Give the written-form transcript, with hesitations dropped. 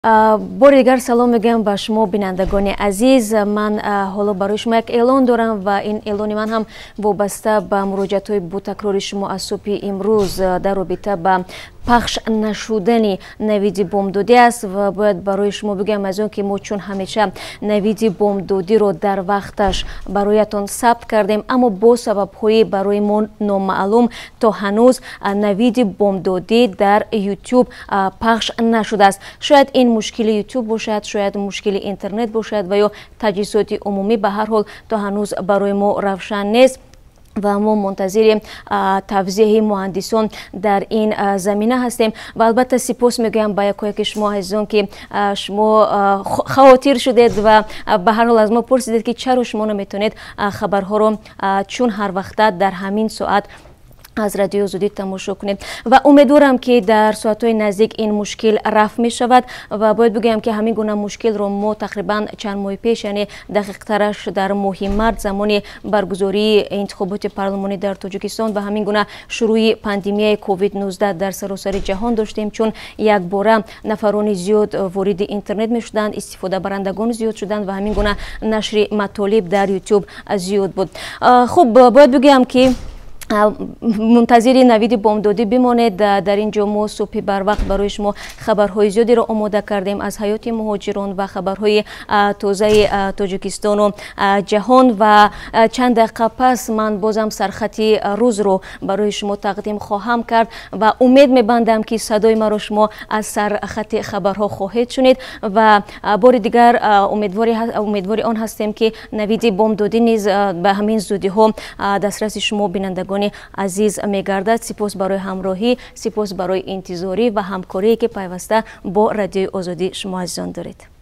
Бори дигар салом мегӯям ба шумо, бинандагони азиз. Ман ҳоло барои шумо як эълон дорам ва ин эълони ман ҳам вобаста ба муроҷиатҳои бутакрори шумо аз субҳи имрӯз дар робита ба пахш нашудани навиди бомдодӣ аст. Ва бояд барои шумо бигӯям аз он ки мо чун ҳамеша навиди бомдодиро дар вақташ бароятон сабт кардем, аммо бо сабабҳои барои мо номаълум то ҳанӯз навиди бомдодӣ дар YouTube пахш нашудааст. Шояд ин мушкили YouTube бошад, шояд мушкили интернет бошад ва ё таҷҳизоти умумӣ. Ба ҳар ҳол, то ҳанӯз барои мо равшан нест ва мо мунтазири тавзеҳи муҳандисон дар ин замина ҳастем. Ва албатта, сипос мегӯям ба якояки шумо, азизон, ки шумо хавотир шудед ва ба ҳар ҳол аз мо пурсидед, ки чаро шумо наметавонед хабарҳоро чун ҳар вақта дар ҳамин соат аз Радиои Озодӣ тамошо кунед. Ва умедворам, ки дар соатҳои наздик ин мушкил рафъ мешавад. Ва бояд бигӯям, ки ҳамин гуна мушкилро мо тақрибан чанд моҳи пеш, яъне дақиқтараш дар моҳи март, замони баргузории интихоботи парлумонӣ дар Тоҷикистон ва ҳамин гуна шурӯи пандемияи COVID-19 дар саросари ҷаҳон доштем, чун якбора нафарони зиёд вориди интернет мешуданд, истифодабарандагон зиёд шуданд ва ҳамин гуна нашри матолиб дар YouTube зиёд буд. Хуб, бояд бигӯям, ки мунтазири навиди бомдодӣ бимонед. Дар ин ҷо мо субҳи барвақт барои шумо хабарҳои зиёдеро омода кардем аз ҳаёти муҳоҷирон ва хабарҳои тозаи Тоҷикистону ҷаҳон. Ва чанд дақиқа пас ман бозам сархати рӯзро барои шумо тақдим хоҳам кард ва умед мебандам, ки садои маро шумо аз сархати хабарҳо хоҳед шунид. Ва бори дигар умедвори он ҳастем, ки навиди бомдодӣ низ ба ҳамин зудиҳо дастраси шумо, бинандагони азиз, мегардад. Сипос барои ҳамроҳӣ, сипос барои интизорӣ ва ҳамкорие, ки пайваста бо Радиои Озодӣ шумо азизон доред.